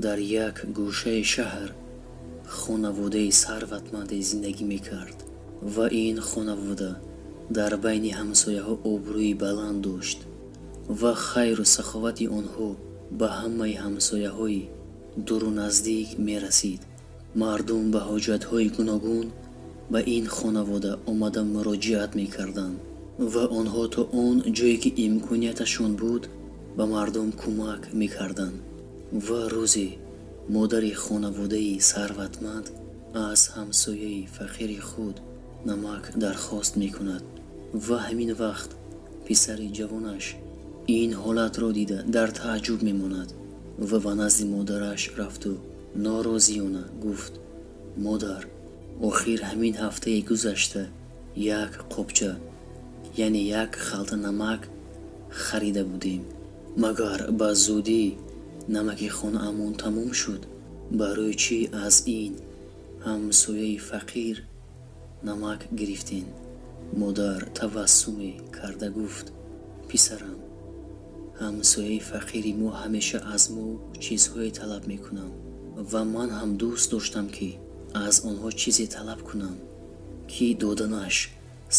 Дар як гӯшаи шаҳр хонаводаи сарватманде зиндагӣ мекард ва ин хонавода дар байни ҳамсояҳо обрӯи баланд дошт ва хайру саховати онҳо ба ҳамаи ҳамсояҳои дуру наздик мерасид. Мардум ба ҳоҷатҳои гуногун ба ин хонавода омада муроҷиат мекарданд ва онҳо то он ҷое ки имконияташон буд ба мардум кӯмак мекарданд. Ва рӯзе модари хонаводаи сарватманд аз ҳамсояи фақири худ намак дархост мекунад ва ҳамин вақт писари ҷавонаш ин ҳолатро дида дар тааҷҷуб мемонад ва ба назди модараш рафту норозиёна гуфт: «Модар, охир ҳамин ҳафтаи гузашта як қопча, яъне як халта намак харида будем. Магар ба зудӣ намаки хонаамон тамом шуд? Барои чӣ аз ин ҳамсояи фақир намак гирифтем?» Модар табассуме карда гуфт: «Писарам, ҳамсояи фақири мо ҳамеша аз мо чизҳое талаб мекунанд ва ман ҳам дӯст доштам, ки аз онҳо чизе талаб кунам, ки доданаш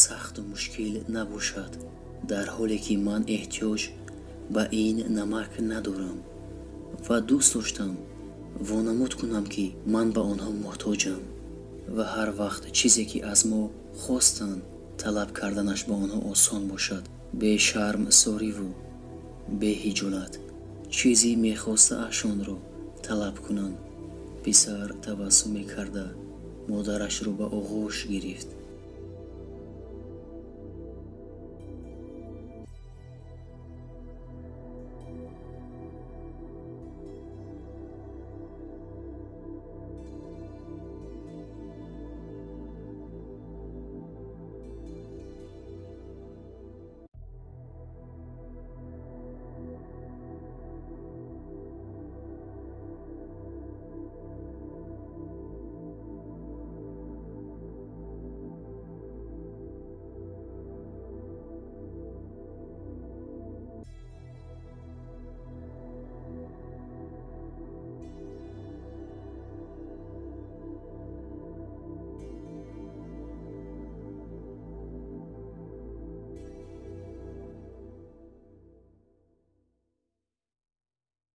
сахту мушкил набошад, дар ҳоле ки ман эҳтиёҷ ба ин намак надорам ва дӯст доштам вонамуд кунам, ки ман ба онҳо муҳтоҷам ва ҳар вақт чизе ки аз мо хостанд, талаб карданаш ба онҳо осон бошад. Бешармсориву беҳиҷолат чизи мехостаашонро талаб кунанд». Писар табассуме карда модарашро ба оғӯш гирифт.